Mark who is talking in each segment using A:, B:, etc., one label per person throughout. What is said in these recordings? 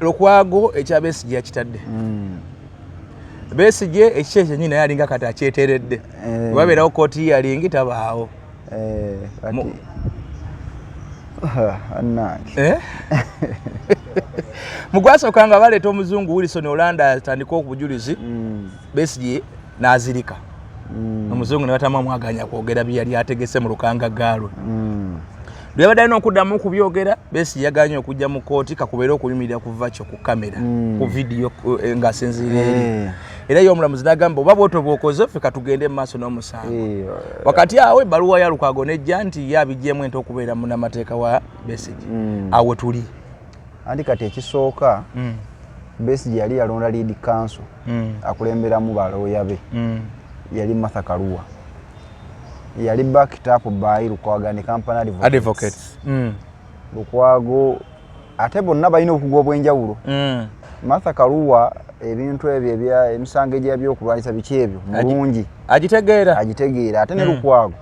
A: Lukwago ekya Besigye yakitadde. Besigye ekiki kyenyini naye alinga kati akyeteredde. Wabeerawo kooti yalingi tabaawo.
B: Kati annange.
A: Eh? Mu gwasooka nga baleeta omuzungu Wilson Olanda atandika obujulizi, Besigye n'azirika. Omuzungu ne batama mwaganya kwogera bye yali ategese mu lukangagga lwe. Lwe yabadde alina okuddamu okubyogera, Besigye yaganye okujja mu kooti kakubeere okuyimirira ku vakyo ku kamera, ku vidiyo, ng'asinziira eri. Era ye omulamuzi n'agamba, oba bwotyo bw'okoze, ffe katugende mu maaso n'omusango. Wakati awo ebbaluwa ya Lukwago nejja nti ye abiggyemu ente okubeera munnamateeka wa Besigye. Awo tuli.
B: Anti kati ekisooka, Besigye yali yalonda lead counsel akulemberamu balooya be. Yali Martha Karua, yali backed up by Lukwago ne company advocates.
A: Advocates.
B: Lukwago ate bonna balina obukugu obw'enjawulo. Martha Karua ebintu ebyo ebya emisango egy'ebyokulwanyisa biki ebyo mulungi.
A: Agitegeera.
B: Agitegeera. Ate ne Lukwago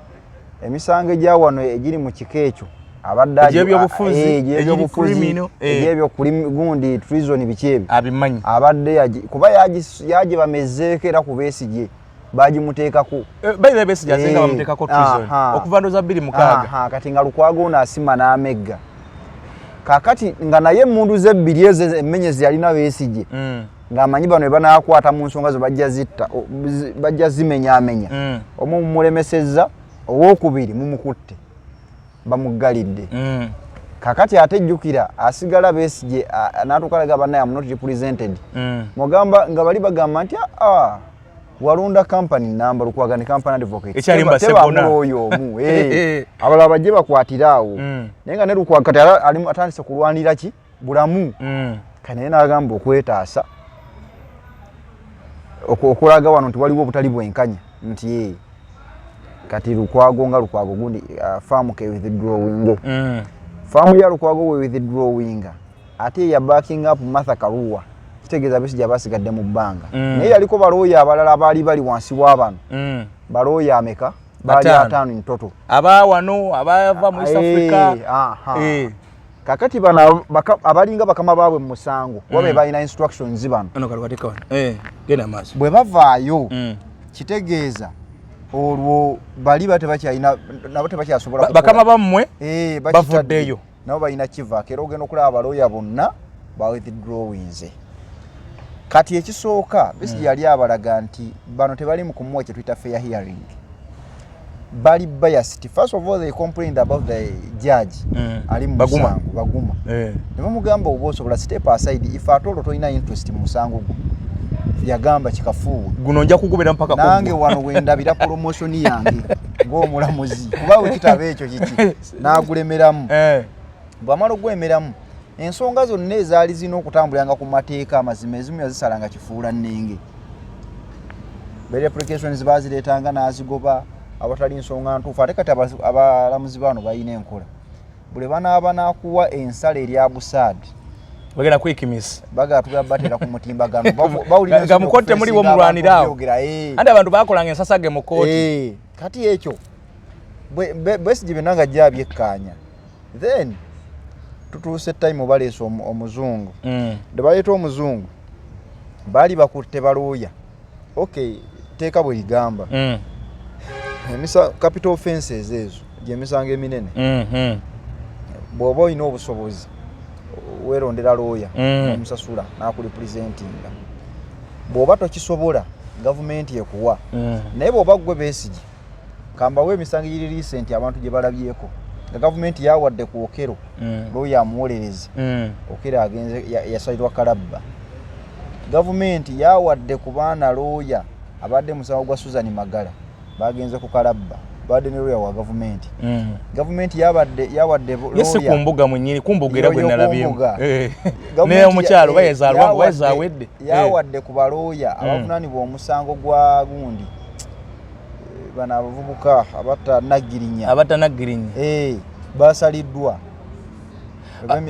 B: emisango egya wano egiri mu kika ekyo abadde
A: Egy'ebyobufuzi,
B: egy'ebyobufuzi,
A: egiri criminal,
B: egy'ebyo gundi treason biki ebyo
A: abimanyi.
B: Abadde kuba yagibamezeeko era ku Besigye bagimuteekako.
A: Bayira Besigye azenga bamuteekako treason okuva ndowooza 2006.
B: Aha, kati nga Lukwago ono asima n'amegga kakati nga naye emmundu ze ebbiri ezo emmenye ze yalina Besigye, ng'amanyi bano bwe banaakwata mu nsonga zo bajja zitta, bajja zimenyaamenya. Omu mumulemesezza, owookubiri mumukutte, bamuggalidde. Kakati ate jjukira asigala Besigye n'atuuka laga bannaye, am not represented. Mugamba nga bali bagamba nti aa walonda company namba Lukwago ne company advocate.
A: Ekyalimba
B: Tebamula
A: Ssegona.
B: oyo omu, abalala bajje bakwatire awo. Naye nga ne Lukwago kati atandise kulwanira ki bulamu. Kati naye n'agamba okwetaasa okulaga wano nti waliwo obutali bwenkanya nti kati Lukwago nga Lukwago gundi firm ke withdrawing. Firm ya Lukwago we withdrawinga ate ya backing up Martha Karua, kitegeeza Besigye abasigadde mu bbanga. Naye yaliko balooya abalala abaali bali wansi w'abano. Balooya ameka baali?
A: Bataano.
B: Ataano in total.
A: Aba wano abava mu East Africa.
B: Aha. Kakati bano abalinga bakama baabwe mu musango kuba be balina instructions bano.
A: Ono kalwateeka wano. Genda maaso.
B: Bwe bavaayo, kitegeeza olwo bali ba tebakyalina nabo tebakyasobola kukola.
A: Bakama bammwe
B: bakitadde.
A: Bavuddeyo.
B: Nabo balina kivaako era ogenda okulaba abalooya bonna ba withdrawinze. Kati ekisooka Besigye yali abalaga nti bano tebali mu kumuwa kye tuyita fair hearing, bali biased. First of all, they complained about the judge ali mu
A: Baguma.
B: musango Baguma. Ne bamugamba oba osobola step aside if at all tolina interest mu musango gwo. Yagamba kikafuuwe.
A: Guno nja kugubera mpaka
B: Nange
A: kuggwa.
B: wano wendabira promotion yange ng'omulamuzi kuba wekitaba ekyo kiki n'agulemeramu. Bw'amala okugwemeramu, ensonga zonna ezaali zirina okutambuliranga ku mateeka amazima ezimu yazisalanga kifuula nnenge. Bail applications bazireetanga n'azigoba awatali nsonga ntuufu. Ate kati abalamuzi bano balina enkola, buli banaaba n'akuwa ensala erya busaadi,
A: Bagenda kwekimisa.
B: Bagala tugala bateera ku mutimbagano. Bawulira
A: Nga mu kooti temuliwo mulwanira awo.
B: Okubyogera,
A: Anti abantu bakolanga ensasage mu kooti.
B: Kati ekyo Besigye byonna nga ajja abyekkaanya, then tutuuse time baleese omuzungu. Ne baleeta omuzungu, baali bakutte balooya. Okay, teeka bwe ligamba capital offenses ezo gyemisango eminene, bw'oba olina obusobozi weerondera looya, omusasula n'akurepresentinga. Bw'oba tokisobola, gavumenti ekuwa. Naye bw'oba ggwe Besigye, kambawo emisango egiri recent abantu gye balabyeko nga gavumenti yawadde ku Okello looya amuwolereze. Okello agenze yasalirwa kalabba. Gavumenti yawadde ku baana looya abadde musango gwa Susan Magala, bagenze ku kalabba, badde ne looya wa gavumenti. Gavumenti yabadde yawadde
A: Ye si
B: looya
A: ku mbuga mwennyini, ku mbuga era
B: Yo,
A: gwe
B: yo, ku
A: nalabyemu.
B: mbuga.
A: Ne omukyalo oba yazaalwa oba yazawedde.
B: Yawadde ku balooya abavunaanibwa omusango gwa gundi, bano abavubuka abatta Naggirinya.
A: Abatta Naggirinya.
B: Basaliddwa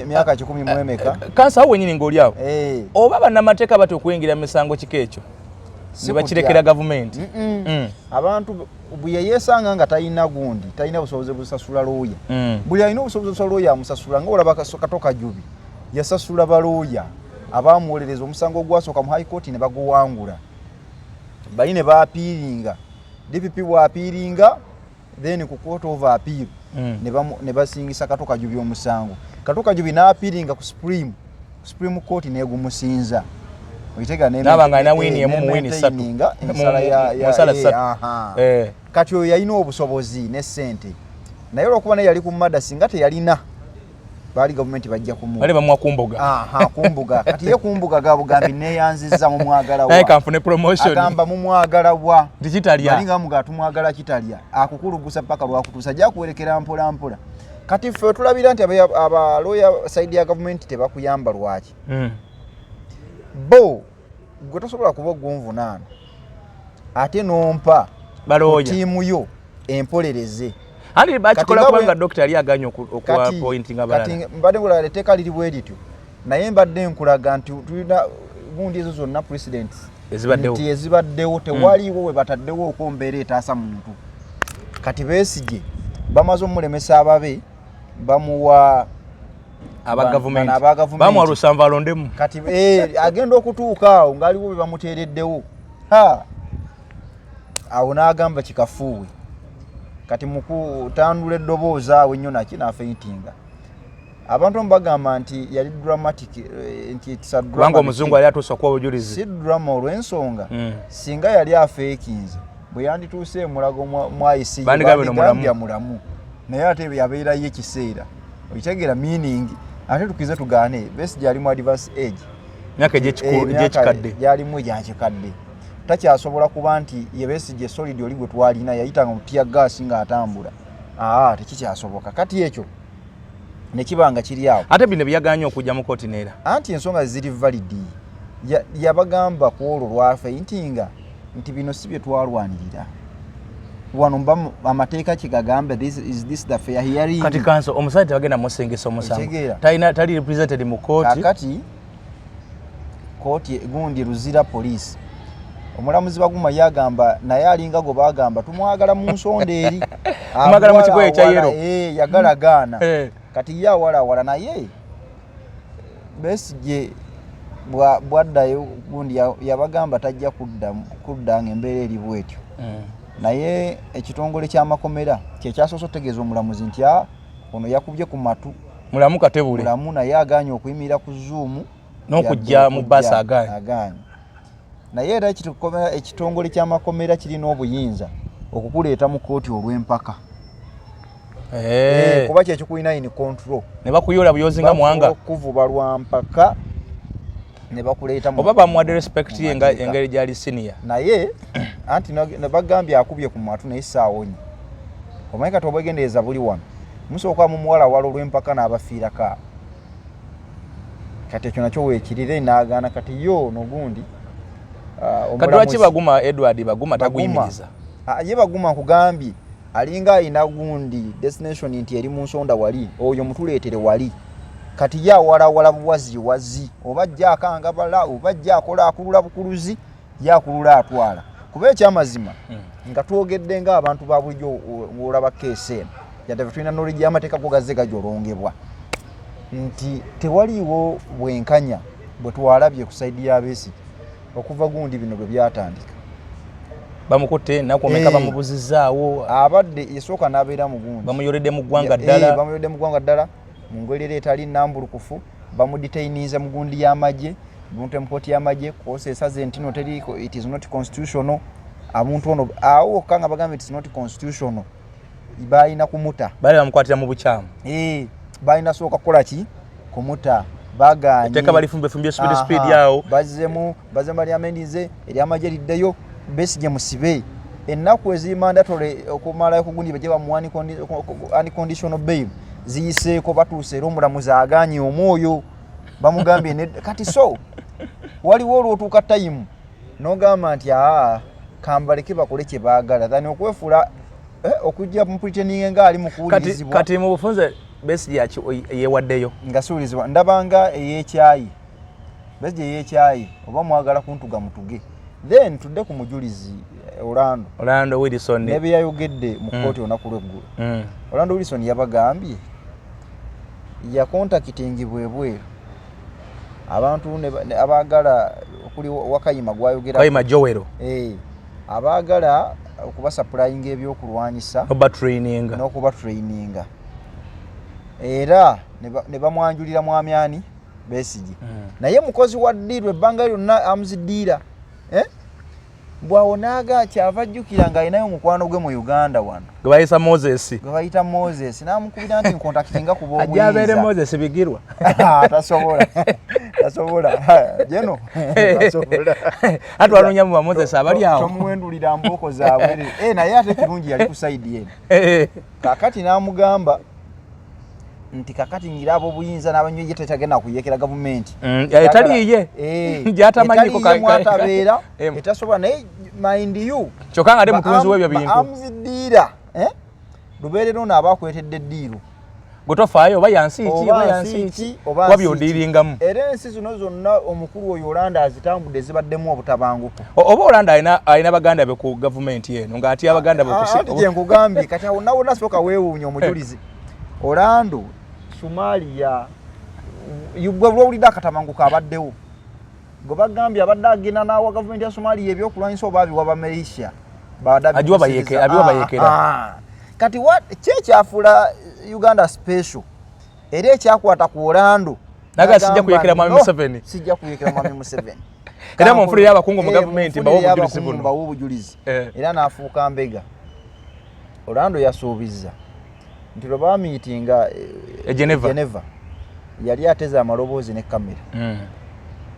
B: myaka kikumi mu emeka.
A: Kansa awo wenyini ng'oli awo, oba bannamateeka batya okuyingira mu misango kika ekyo
B: Si
A: ne bakirekera
B: kutya.
A: gavumenti?
B: Abantu bwe yeesanga nga talina gundi, talina busobozi busasula looya, buli alina obusobozi busasula looya amusasula. Nga olaba Kato Kajubi yasasula balooya. Abamuwolereza omusango ogwasooka mu High Court ne baguwangula, bali ne baappealinga. DPP bw'appealinga, then ku Court of Appeal ne basingisa Kato Kajubi omusango. Kato Kajubi n'appealinga ku Supreme Court, negumusinza. Okitegeera?
A: Naaba nga alina win emu mu win ssatu.
B: Ensala
A: Mu nsala ssatu.
B: Aha. Kati oyo yalina obusobozi ne ssente, naye olwokuba naye yali ku mada, singa teyalina, baali gavumenti bajja kumuwa.
A: Bali bamuwa kumboga.
B: Aha, kumbuga. Kati ye kumbuga gabugambi neyanziza, mumwagala
A: naye
B: wa?
A: Kanfune promotion.
B: Agamba mumwagala wa?
A: Nti kitalya.
B: Balinga muga tumwagala kitalya, akukulugusa paka lwakutuusa, ajja kuwerekera mpola mpola. Kati ffe tulabira nti abaloya side ya gavumenti tebakuyamba. Lwaki? Bo gwe tosobola kuba ogunvunaana ate nompa
A: Balooya.
B: tiimu yo empolereze.
A: Anti bakikola
B: Kati nga
A: kubanga dokita yali aganye okuappointinga balala.
B: Kati mbadde nkulaba etteeka liri bwe lityo, naye mbadde nkulaga nti tulina gundi ezo zonna precedents
A: Ezibaddewo.
B: nti ezibaddewo, tewaliiwo we bataddewo okwombeera etaasa muntu. Kati Besigye bamaze omulemesa ababe, bamuwa
A: aba gavumenti.
B: Bano aba gavumenti.
A: Bamuwa lusanvu alondemu.
B: Kati agenda okutuuka awo ngaaliwo bye bamuteereddewo. Ha! Awo n'agamba kikafuuwe. Kati mukutandula eddoboozi awo ennyo naki n'afaintinga. Abantu abamu bagamba nti yali dramatic, nti it's a drama.
A: Kubanga omuzungu yali atuusa okuwa obujulizi.
B: Si drama, olw'ensonga singa yali afeekinze, bwe yandituuse emulago mu ICU,
A: Bandigambye no mulamu.
B: Mulamu, naye ate yabeerayo ekiseera. Okitegeera meaning? Ate tukize tugaane, Besigye ali mu advance age.
A: Myaka
B: Emyaka
A: egyekikadde.
B: Gyalimu egyakikadde, takyasobola kuba nti ye Besigye solid oli gwe twalina yayitanga mu tear gas ng'atambula. Aa, tekikyasoboka. Kati ekyo nekiba nga kiri awo.
A: Ate bino byaganye okujja mu kooti neera.
B: Anti ensonga ziri valid. Yabagamba ku olwo lwafaintinga nti bino si bye twalwanirira wano, mba amateeka kigagamba, this is this the fair hearing?
A: Kati counsel, omusajja tebagenda musingisa omusango.
B: Okitegeera?
A: Talina, tali represented mu kooti.
B: Kakati kooti gundi Luzira police, omulamuzi Baguma yagamba naye alinga gwe bagamba tumwagala mu nsonda eri.
A: Tumwagala mu kigoye ekya
B: Awala,
A: yellow.
B: Yagala gaana. Kati ye awalawala, naye Besigye bwaddayo gundi yabagamba tajja kudda nga embeera eri bwetyo. Naye ekitongole ky'amakomera kyekyasoose otutegeeza omulamuzi nti, "Ah, ono yakubye ku matu."
A: Mulamu katebule.
B: Mulamu, naye aganye okuyimirira ku Zoom.
A: N'okujja mu bbaasi agaanye.
B: Agaanye. Naye era ekitongole ky'amakomera kirina obuyinza okukuleeta mu kooti olw'empaka. Kuba kyekikulina in control.
A: Ne bakuyola buyozi nga mwanga.
B: Okuvuba lwa mpaka ne bakuleeta
A: Oba bamuwadde respect ye nga
B: mu mateeka.
A: Engeri gyali senior.
B: Naye anti ne bagambye akubye ku matu, naye saawonye. Omanyi kati obwegendereza buli wano, musooka mumuwalawala olw'empaka n'abafiirako awo. Kati ekyo nakyo weekirire n'agaana. Kati yo nogundi
A: Kati lwaki Baguma, Edward Baguma, taguyimiriza?
B: Ah, ye Baguma nkugambye alinga ayina gundi destination nti eri mu nsonda wali, oyo mutuleetere wali. Kati ye awalawala buwaziwazi, oba ajja akangabala, oba ajja akola akulula bukuluzi, ye akulula atwala. Kuba ekyamazima, nga twogedde ng'abantu ba bulijjo, ng'olaba case eno, yadde fe tulina knowledge y'amateeka, go gazze gajolongebwa nti tewaliiwo bwenkanya bwe twalabye ku side ya Besigye okuva gundi bino bwe byatandika.
A: Bamukutte ennaku omeka? Bamubuzizaawo.
B: Abadde yasooka n'abeera mu gundi.
A: Bamuyoledde mu ggwanga ddala.
B: Bamuyoledde mu ggwanga ddala mu ngeri era etali nambulukufu. Bamudetainiza mu gundi y'amagye, muntu mu kooti y'amagye kosa esaze nti no teri, it is not constitutional. Abantu ono awo wokka nga bagambye it is not constitutional, balina kumuta.
A: Baali bamukwatira mu bukyamu.
B: Balina sooka kukola ki? Kumuta. Baganye.
A: Etteeka balifumbefumbye speed speed awo.
B: Bazzemu balyamendize eryamagye liddeyo, Besigye musibe ennaku eziri mandatory okumalayo kugundi bajje bamuwa unconditional bail ziyiseeko, batuuse era omulamuzi aganye omwoyo bamugambye kati so waliwo olwotuuka time n'ogamba nti aa, kambaleke bakole kye baagala than okwefuula, okujja mu pretending nga ali mu kuwulirizibwa.
A: Kati mu bufunze Besigye yewaddeyo.
B: Nga siwulizibwa, ndabanga ey'ekyayi, Besigye ey'ekyayi, oba mwagala kuntuga mutuge. Then tudde ku mujulizi Orlando.
A: Orlando Wilson.
B: Ne bye yayogedde mu kkooti olunaku lw'eggulo. Orlando Wilson yabagambye yacontactingibwa ebweru. Abantu abaagala okuli Wakayima gwayogera.
A: Kayima Joel.
B: Abaagala okubasupplyinga ebyokulwanyisa
A: n'obatraininga.
B: N'okubatraininga, era ne bamwanjulira mwami ani, Besigye. Naye mukozi wa deal ebbanga lyonna amuzidiira, eh? Bwawo naaga kyava ajjukira ng'alinayo omukwano gwe mu Uganda wano
A: gwe bayisa Moses.
B: Gwe bayita Moses, n'amukubira nti ncontactinga kuba
A: Ajja abeere
B: obuyinza.
A: Moses Bigirwa.
B: Tasobola, tasobola jeno, tasobola.
A: Ate wanoonya mu ba Moses abali awo.
B: Tomuwendulira mbooko zaabwe. Naye ate kirungi yali ku side eno. Kakati n'amugamba nti kakati ngira ab'obuyinza n'abanyweje tetagenda kuyekera gavumenti.
A: Etaliiye. Gy'atamanyiiko.
B: Etaliiye mwatabeera, etasobola. Naye mind you,
A: Kyokka nga ate mutunzi w'ebyo bintu.
B: Arms dealer, eh? Lubeerera ono aba akwetedde deal.
A: Gwe tofaayo oba yansi ki oba
B: Oba
A: yansi
B: nsi
A: ki
B: ki, oba
A: oba
B: nsi ki.
A: byodiiringamu.
B: Era ensi zino zonna omukulu oyo Olanda azitambudde, zibaddemu obutabanguko.
A: Oba Olanda alina baganda be ku gavumenti eno ng'atya abaganda be.
B: Anti gye nkugambye, kati awo nawo nasooka weewuunya omujulizi Orlando Somalia gwe lwowulidde akatabanguko abaddewo gwe bagambye abadde agenda n'awa gavumenti ya Somalia ebyokulwanyisa oba abiwa Bamalaysia.
A: Agiwa abiwa bayekera.
B: Kati ki ekyafuula Uganda special era ekyakwata ku Orlando?
A: Naga sijja kuyekera Mwami Museveni.
B: Sijja kuyekera Mwami Museveni.
A: Era munfunire abakungu mu gavumenti mbawe
B: munfunire
A: obujulizi
B: abakungu
A: buno.
B: Mbawe obujulizi. Era n'afuuka mbega. Orlando yasuubiza nti lwe bamiitinga
A: E Geneva.
B: Geneva, yali ateze amaloboozi ne kamera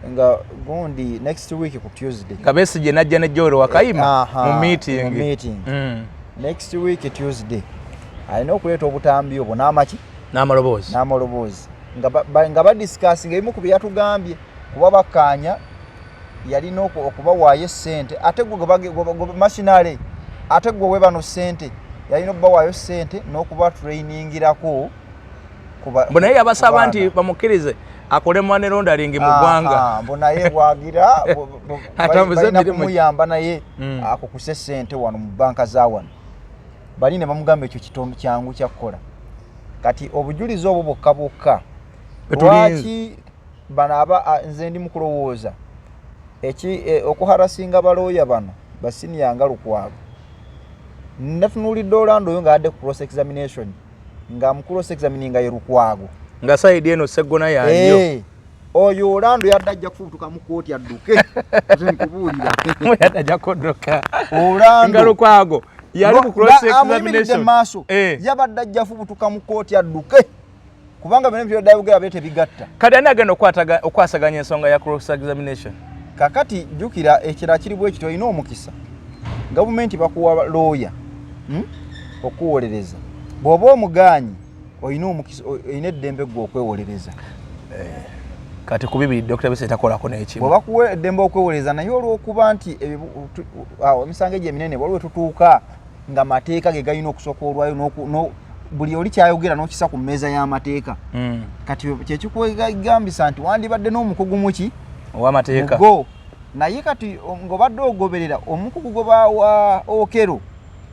B: nga gundi next week ku Tuesday.
A: Nga Besigye najja ne Joel Wakayima
B: Aha,
A: mu meeting.
B: Mu meeting. Next week Tuesday alina okuleeta obutambi obwo n'amaki
A: N'amaloboozi.
B: N'amaloboozi nga badiscussinga ebimu ku bye yatugambye, kuba bakkaanya yalina okubawaayo essente, ate gwe machinery, ate gwe we bano ssente yalina okubawaayo ssente n'okubatrainingirako
A: Mbu naye yabasaba
B: ku
A: nti
B: baana.
A: Bamukkirize akole money laundering mu ggwanga.
B: Aha, mbu naye bwagira
A: Atambuze
B: balina
A: emirimu.
B: kumuyamba naye akukuse ssente wano mu banka za wano. Bali ne bamugamba ekyo kitono, kyangu kyakukola. Kati obujulizi obwo bwokka bwokka
A: Bwe tulinze.
B: lwaki bano aba nze ndi mu kulowooza okuharassinga balooya bano basiniya nga Lukwago. Natunuulidde Orlando oyo ng'adde ku cross examination, nga mu cross examining nga ye Lukwago.
A: Nga side eno Seggona yaliyo.
B: Oyo Orlando yadde ajja kufubutuka mu kooti adduke, nze nkubuulira.
A: Yadde ajja kudduka.
B: Orlando
A: Nga Lukwago yali ku cross
B: Nga amuyimiridde
A: examination.
B: mu maaso. Yabadde ajja fubutuka mu kooti adduke, kubanga byonna byodde ayogera bye tebigatta.
A: Kati ani agenda okwasaganya ensonga ya cross examination?
B: Kakati jjukira ekirala kiri bwe kiti: olina omukisa, gavumenti bakuwa looya, Okuwolereza. Bw'oba omugaanyi, olina omukisa, olina eddembe gwe okwewolereza.
A: Kati ku bibiri Dr. Besigye takolako n'ekimu.
B: Bwe bakuwa eddembe okwewolereza, naye olw'okuba nti awo emisango egyo eminene waliwo tutuuka nga mateeka ge galina okusooka olwayo buli oli kyayogera n'okisa ku mmeeza y'amateeka. Kati kyekikugambisa nti wandibadde n'omukugu muki
A: Ow'amateeka.
B: Mugo. Naye kati ng'obadde ogoberera omukugu gwe bawa Okero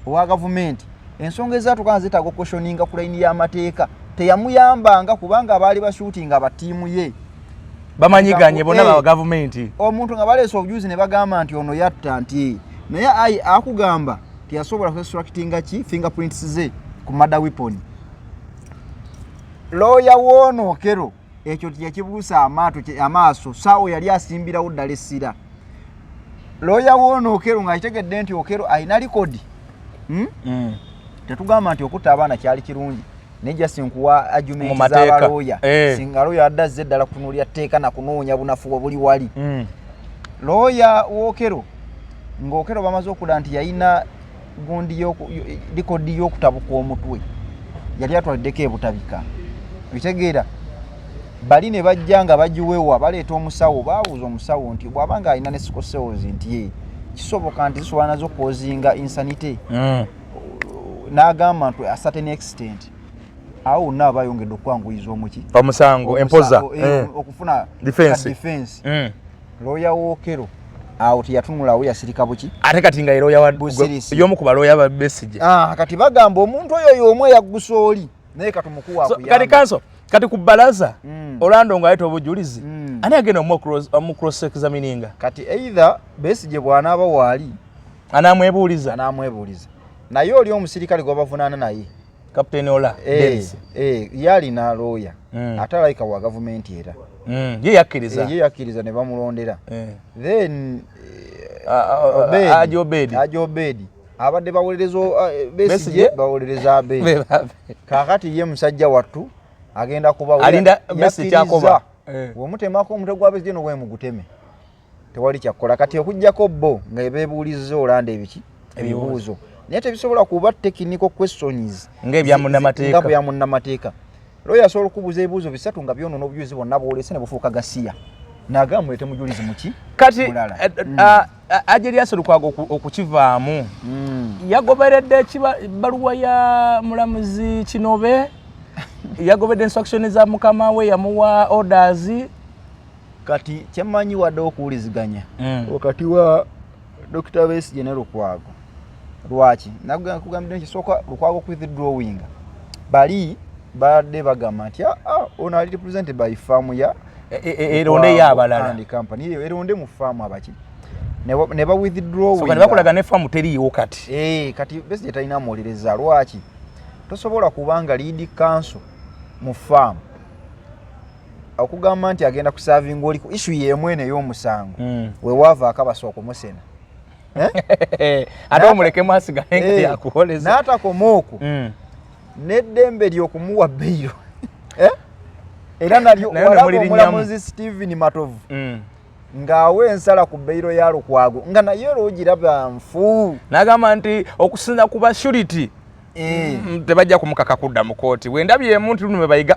B: owa gavumenti, ensonga ezatuuka nga zeetaaga okuquestioninga ku layini y'amateeka teyamuyambanga, kubanga abaali bashootinga abatiimu ye
A: Bamanyiganye bonna
B: Eh.
A: ba gavumenti.
B: Omuntu nga baleese obujuzi ne bagamba nti ono yatta, nti naye ayi akugamba teyasobola kuextractinga ki fingerprints ze ku murder weapon. Looya woono Okero ekyo teyakibuusa amaaso. Saawo yali asimbirawo ddala essira looya woono Okero ng'akitegedde nti Okero alina record, Tetugamba nti okutta abaana kyali kirungi, naye just nkuwa
A: Mu
B: argument
A: mateeka.
B: z'abalooya. Singa looya adde azze eddala kutunuulira tteeka na kunoonya bunafu bwe buli wali. Looya w'Okero, ng'Okero bamaze okulaba nti yalina gundi record y'okutabuka omutwe, yali atwaliddeko ebutabika, okitegeera? Bali ne bajja nga bagiwewa, baleeta omusawo, babuuza omusawo nti bw'aba nga alina ne sickle cells, nti ye kisoboka nti zisobola nazo causinga insanity? N'agamba nti a certain extent. Awo wonna aba ayongedde okwanguyiza omuki
A: Omusango empoza.
B: Okufuna
A: Defense.
B: ka defense. Looya w'Okero awo teyatunulawo, yasirika buki.
A: Ate kati nga ye looya
B: Busirisi.
A: y'omu ku balooya ba Besigye.
B: Ah, kati bagamba omuntu oyo y'omu eyaggusa oli, naye katumukuwa
A: So,
B: akuyambe.
A: Kati kanso Kati ku balaza Orlando ng'aleeta obujulizi, ani agenda omu cross examininga?
B: Kati either Besigye bw'anaaba waali,
A: Anamwebuuliza.
B: Anaamwebuuliza, naye oli omusirikale gwebavunaana naye,
A: Captain Ola
B: Dennis. Ye alina lawyer, ate alayika wa gavumenti era.
A: Ye yakkiriza.
B: Ye yakkiriza ne bamulondera. Then
A: Obedi. Haji Obedi.
B: Haji Obedi abadde bawolereza Besigye,
A: Besigye.
B: Bawolereza Abedi. Kaakati ye musajja wattu agenda kuba
A: Alinda Besigye kyakoba.
B: Bwemutemako omutwe gwa Besigye nobwemuguteme, tewali kyakkola. Kati okugjako bo nga beebuulizza Olanda ebiki, ebibuuzo, naye tebisobola kuba technical questions
A: Ng'ebya munnamateeka.
B: Nga bya munnamateeka. Lawyer asobola okubuuza ebibuuzo bisatu nga byonoona obujulizi bwonna bwolese ne bufuuka gasiya, nagamba mulete mujulizi muki
A: Kati
B: mulala.
A: Haji Erias Lukwago okukivaamu, yagoberedde ebbaluwa ya mulamuzi Kinobe, yagoberedde instruction za mukama we, yamuwa orders.
B: Kati kyemmanyi, wadde okuwuliziganya wakati wa Dr. Besigye ne Lukwago. Lwaki nakugambidde nti kisooka Lukwago withdrawing, bali badde bagamba nti, "Ah, ah, ono ali represented by firm ya
A: Erondeyo abalala.
B: And company eronde mu firm abaki." Ne ba withdrawing.
A: So kati bakulaga ne firm teriiwo kati.
B: Eh, kati Besigye talina muwolereza. Lwaki tosobola kubanga lead counsel mu firm okugamba nti agenda kuservinga oli ku issue y'emu eno ey'omusango, wewaava akabasa okumusena?
A: Ate omulekemu asigale nga yakuwoleza.
B: N'atakoma okwo, n'eddembe ly'okumuwa bail. Eh? Era nalyo
A: Naye
B: walaba
A: nemulirinyamu.
B: omulamuzi Stephen Matovu ng'awa ensala ku bail ya Lukwago, nga naye era ogiraba nfu.
A: N'agamba nti okusinza ku ba surety, tebajja kumukaka kudda mu kooti. Bwendabyemu nti luno bwe bayiga,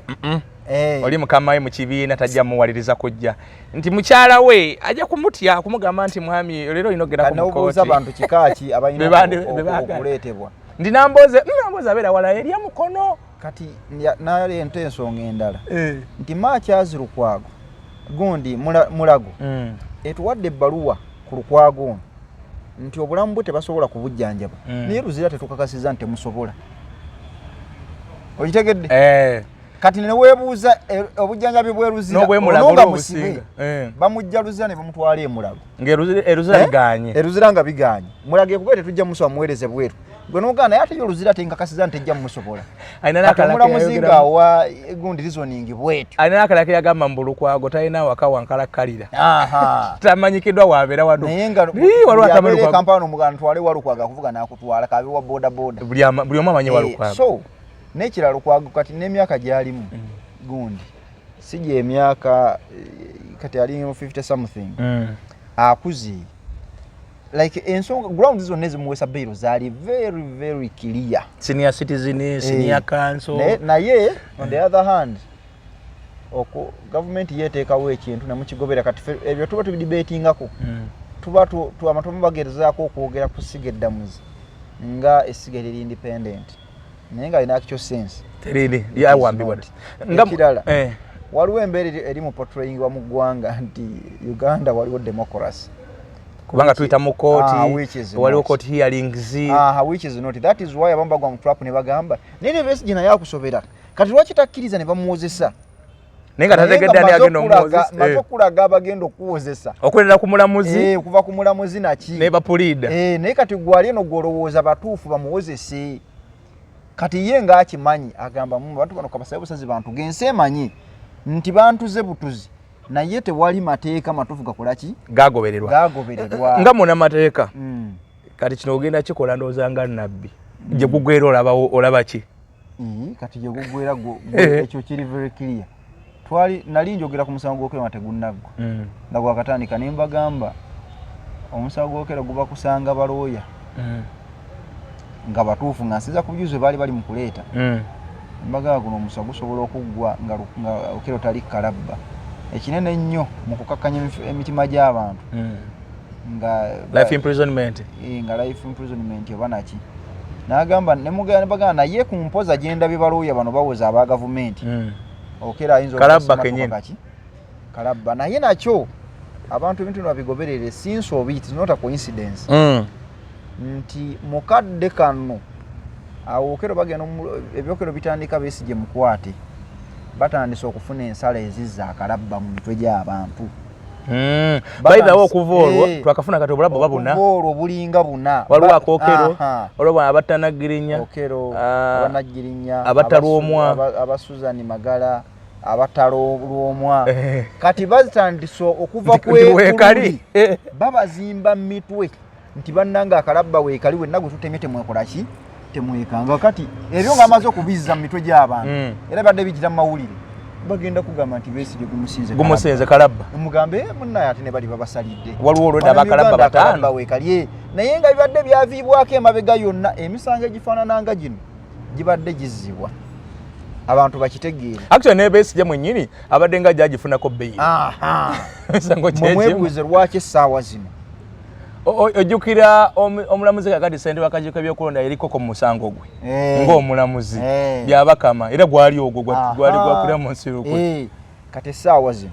A: Oli mukama we mu kibiina tajja muwaliriza kujja, nti mukyala we ajja kumutya kumugamba nti, "Mwami, leero olina ogendako mu
B: Kanobuuza
A: kooti."
B: bantu kikaaki abalina
A: Be baagala.
B: okuleetebwa.
A: Ndi Namboze, Namboze abeera wala erya Mukono.
B: Kati naleeta ensonga endala nti Makyazi Lukwago gundi Mulago etuwadde ebbaluwa ku Lukwago ono nti obulamu bwe tebasobola kubujjanjaba, naye Luzira tetukakasiza nti temusobola. Okitegedde?
A: Eh.
B: Kati neweebuuza obujjanjabi bw'e Luzira
A: N'obw'e Mulago
B: ono nga
A: obusinga.
B: musibe, bamujja Luzira ne bamutwala e Mulago.
A: Ng'e Luzira
B: Eh?
A: biganye.
B: E Luzira nga biganye, Mulago ekugaye tetujja musobola, muweereze bweru. Gwe nogaa naye ate yo Luzira tenkakasiza nti tejja mumusobola.
A: Alina
B: Kati
A: n'akalala
B: omulamuzi
A: keyayogeramu.
B: ng'awa gundi reasoning bwetyo.
A: Alina n'akalala keyagamba mbu Lukwago talina waka wankalakkalira,
B: Aha.
A: tamanyikiddwa wabeera wano.
B: Naye nga
A: Ii, waliwo
B: buli
A: atamanyi
B: abeera e
A: Lukwago.
B: Kampala nomugamba ntwale wa Lukwago, akuvuga n'akutwala, kabe wa boda boda.
A: Buli omu amanyi wa Lukwago.
B: So n'ekirala, Lukwago kati n'emyaka gy'alimu gundi si gyemyaka, kati ali mu 50 something, akuze. Like ensonga, grounds zonna ezimuweesa bail zaali very very clear.
A: Senior citizen, senior counsel.
B: Naye on the other hand, oku gavumenti yeteekawo ekintu nemukigobera. Kati ffe ebyo tuba tubidebatingako, tuba abantu bagezaako okwogera ku ssiga eddamuzi nga essiga eriri independent, naye nga alina actual sense.
A: Teriri lyawambibwa.
B: Not.
A: Nga
B: Ekirala, waliwo embeera eri mu portrayingibwa mu ggwanga nti Uganda waliwo democracy.
A: Kubanga tuyita mu
B: Ah,
A: kooti,
B: which is
A: waliwo
B: not.
A: court hearings.
B: Aha, which is not. That is why abamu bagwa mu trap ne bagamba naye ne Besigye naye akusobera, kati lwaki takkiriza ne bamuwozesa?
A: Naye nga tategedde ani agenda
B: omuwozesa,
A: omuwozesa.
B: maze okulaga abagenda okuwozesa.
A: Okuleetera ku mulamuzi.
B: Okuva ku mulamuzi naki
A: Ne bapuliida.
B: Naye kati gwali eno gwolowooza batuufu bamuwozese. Kati ye ng'akimanyi agamba mu bantu bano kabasabe busazi bantu gensi emanyi nti bantuze butuzi, naye tewali mateeka matuufu gakolaki.
A: Gagobererwa.
B: Gagobererwa.
A: Nga munamateeka, kati kino ogenda kikola, ndowooza nga nabbi gye gugwera olabawo olaba ki?
B: Ii, kati gye gugwera ekyo kiri very clear. Twali nali njogera ku musango gw'Okello nga tegunnaggwa, nga gwakatandika, ne mbagamba omusango gw'Okello guba kusanga balooya nga batuufu, nga nsinza ku bujuzi bwe baali bali mu kuleeta. Mbagamba guno omusango gusobola okuggwa nga Okello tali kalabba ekinene ennyo mu kukakkanya emitima gy'abantu nga
A: Life imprisonment.
B: Nga life imprisonment oba naki. N'agamba nemugamba naye ku mpoza gyendabye balooya bano bawoza aba gavumenti, Okello ayinza
A: Kalabba
B: obutasima
A: kennyini.
B: kaki kalabba. Naye nakyo abantu ebintu bino babigoberere. Since obi, it is not a coincidence nti mukadde kano awo Okello bagenda eby'Okello bitandika, Besigye mukwate. Batandise okufuna ensala ezizza akalabba mu mitwe gy'abantu.
A: Baithawo okuva olwo twakafuna kati obulabba oba buna.
B: Okuva olwo bulinga buna.
A: Waliwo akokero, waliwo abatanaggirinya,
B: Okero, abanaggirinya,
A: abatalwomwa,
B: abasuzani Magala, abatalwomwa. Kati bazitandise okuva
A: ku weekali
B: babazimba mitwe nti bannanga akalabba weekali wenna gwe tutemye temwekola ki, temwekanga. Kati ebyo ng'amaze okubizza mu mitwe gy'abantu, era badde bigira mu mawulire, bagenda kugamba nti Besigye
A: gumusinze kalabba,
B: mugambe munnaye ate ne bali babasalidde.
A: Waliwo olwedda abakalabba bataano
B: weekali, naye nga bibadde byaviibwako emabega yonna. Emisango egifaanana nga gino gibadde gizzibwa abantu bakitegeere.
A: Actually ne Besigye mwennyini abadde nga gyagifunako bbeeyi.
B: Emisango mwebuuze lwaki essaawa zino.
A: Ojjukira omulamuzi kakati ssentebe w'akakiiko k'ebyokulonda eriko ku musango gwe ng'omulamuzi Byabakama, era gwali ogwo gwali gwakulira mu nsi lukwe.
B: Kati essaawa zino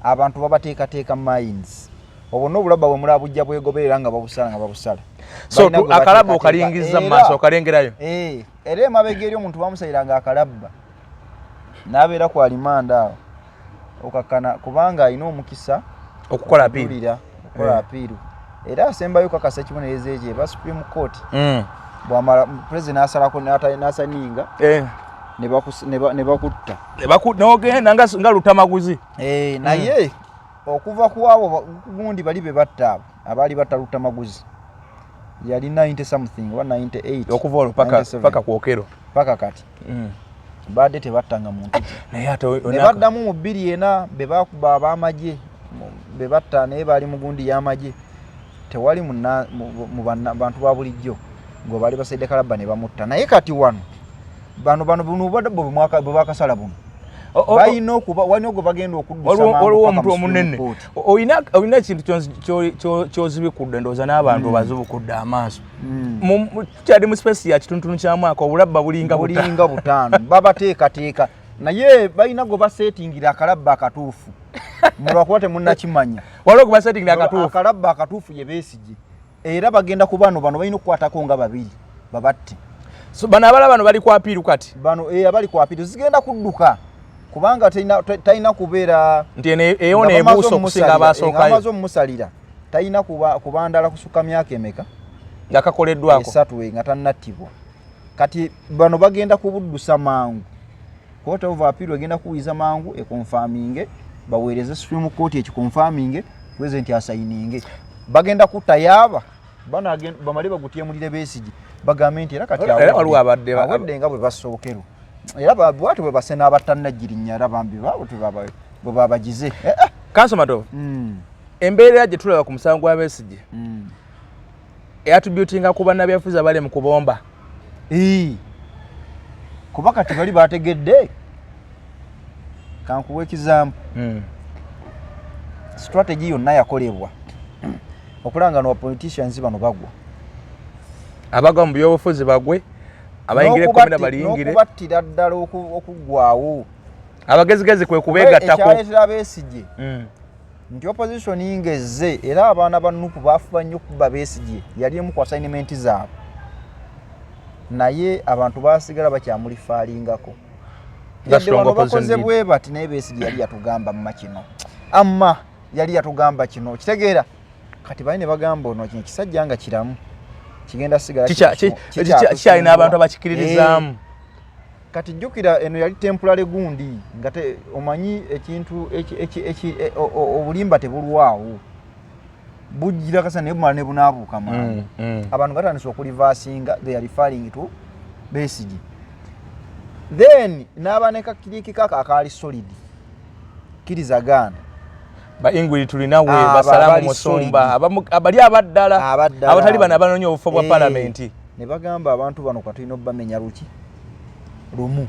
B: abantu babateekateeka minds, obwo n'obulabba bwe mulaba bujja bwegoberera nga babusala nga babusala.
A: So akalabba okalingiza mu maaso, okalengerayo.
B: Era emabega eri omuntu bamusaliranga akalabba n'abeera ku alimanda awo okakkana, kubanga alina omukisa
A: okukola appeal.
B: Okukola appeal, era asembayo kakasa ekibonerezo ekyo eba Supreme Court. Bwamala president n'asalako n'asaninga ne bakutta
A: n'ogenda nga Lutamaguzi.
B: Naye okuva ku abo gundi bali be batta, abo abaali batta Lutamaguzi yali 90 something oba 98.
A: Okuva olwo paka kwokero.
B: Paka kati badde tebattanga muntu.
A: Naye ate
B: ne baddamu mu 2004 be bakuba ab'amagye be batta, naye baali mu gundi y'amagye, tewali mu bantu ba bulijjo ngo baali basaidde kalabba ne bamutta. Naye kati wano bano bano buno bwe bakasala buno balina okuba walina ogwe bagenda okuddusa.
A: Waliwo omuntu omunene olina ekintu kyozibikudde, ndowooza n'abantu bazibukudde amaaso. Tukyali mu space ya kitunutunu kya mwaka, obulabba bulinga
B: bulinga butaano babateekateeka, naye balina gwe baseetingira akalabba akatuufu, mulwakuba temunnakimanya.
A: Waliwo gwe baseetingira akatuufu,
B: akalabba akatuufu ye Besigye, era bagenda ku bano bano balina okukwatako nga babiri babatte.
A: So bano abala bano bali ku appeal kati
B: bano abali ku appeal zigenda kudduka, kubanga talina kubeera
A: nti eyo neebuusa okusinga abasookayo.
B: Amaze omumusalira talina kubandala kusukka myaka emeka
A: nga kakoleddwako
B: esatu nga tannattibwa. Kati bano bagenda kubuddusa mangu, court of appeal egenda kuwiza mangu ekonfaminge, baweereze Supreme Court ekikonfaminge, president asayininge. Bagenda kutta yaaba bano bamale bagutyemulire Besigye, bagambe nti era kati awedde nga bwe basookerwa, era bwati bwe base n'abatannagirinya, era bambi bwe babagize.
A: Counsel Matovu, embeera gye tulaba ku musango gwa Besigye eattributinga ku bannabyabufuzi abali mu kubomba.
B: Kuba kati bali bategedde, kankuwa example, strategy yonna yakolebwa okulanga no politicians bano bagwa,
A: abagwa mu byobufuzi bagwe, abayingira ekkomera baliyingire,
B: n'okubattira ddala okuggwawo.
A: Abagezigezi kwe kubeegattako.
B: Ekyaleetera Besigye nti opposition ngezze, era abaana ba NUP bafuba nnyo okuba Besigye yali emu ku assignment zaabwe, naye abantu basigala bakyamulifaalingako yadde bano bakoze bwe bati, naye Besigye yali yatugamba mma kino, amma yali yatugamba kino, kitegeera. Kati bali ne bagamba ono kino kisajja nga kiramu kigenda sigala
A: kikyalina abantu abakikiririzaamu.
B: Kati jjukira eno yali temporary gundi, nga omanyi ekintu obulimba tebulwawo, bujjira kasa naye bumala ne bunaabuuka mangu. Abantu batandise okureversinga, they are referring to Besigye, then n'aba ne kakiriki kaka akaali solid kkiriza gaana.
A: Ba Ingrid Turinawe, basalamu Musumba, abali abaddala abatali bano abanoonya obufo bwa palamenti.
B: Ne bagamba abantu bano katulina obbamenya luki lumu.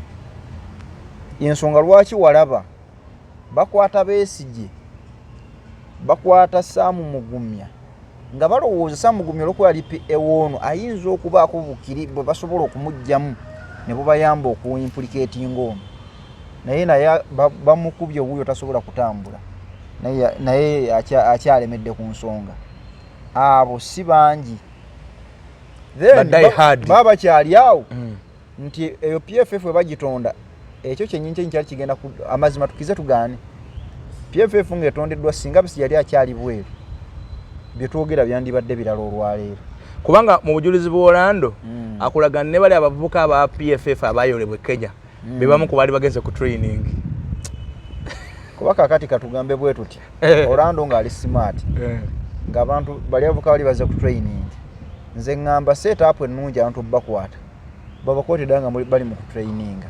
B: Ensonga lwaki walaba bakwata Besigye, bakwata Saamu Mugumya, nga balowooza Saamu Mugumya olwokuba yali PA w'ono ayinza okubaako bukiri bwe basobola okumuggyamu ne bubayamba okuimplicatinga ono, naye naye bamukubye owuyo tasobola kutambula, naye akyalemedde ku nsonga. Abo si bangi baba bakyali awo nti eyo PFF we bagitonda Ekyo kyennyini kyennyini kyali kigenda amazima tukize tugaane. PFF ng'etondeddwa, singa Besigye yali akyali bweru, bye twogera byandibadde birala olwaleero.
A: Kubanga mu bujulizi bw'Orlando akulaga ne bali abavubuka aba PFF abayolebwa e Kenya be bamu ku baali bagenze ku training.
B: Kuba kakati katugambe bwe tuti, Orlando ng'ali smart, ng'abantu bali abavubuka bali baze ku training, nze ŋŋamba setup ennungi abantu bakwata babakwate ddala nga bali mu kutraininga,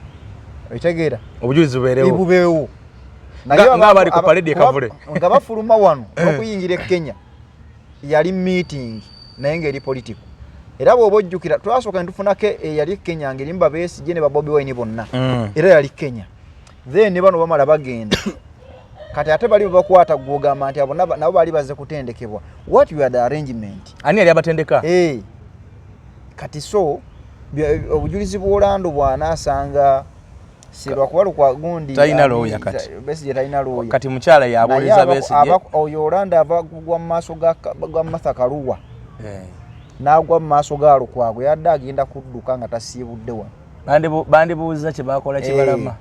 B: okitegeera?
A: Obujulizi bubeerewo.
B: Bubeewo.
A: Nga abali ku parade e Kavule.
B: Nga bafuluma wano okuyingira e Kenya, yali meeting naye ng'eri political. Era bw'oba ojjukira, twasooka ne tufunako eyali e Kenya ng'erimu ba Besigye ne ba Bobi Wine bonna. Era yali Kenya. Then ne bano bamala bagenda, kati ate bali babakwata, gwogamba nti abo nabo baali bazze kutendekebwa. What were the arrangement?
A: Ani yali abatendeka?
B: Eh. Kati so obujulizi bw'Orlando bw'anaasanga si lwakuba lukwa gundi.
A: Talina lawyer kati.
B: Besigye talina lawyer.
A: Kati mukyala yabuuliza
B: Naye
A: Besigye.
B: Oyo Orlando ava kugwa mu maaso ga Martha Karua n'agwa mu maaso ga Lukwago, yadde agenda kudduka nga tasiibudde wano.
A: Bandibuuza kye bakola kibalama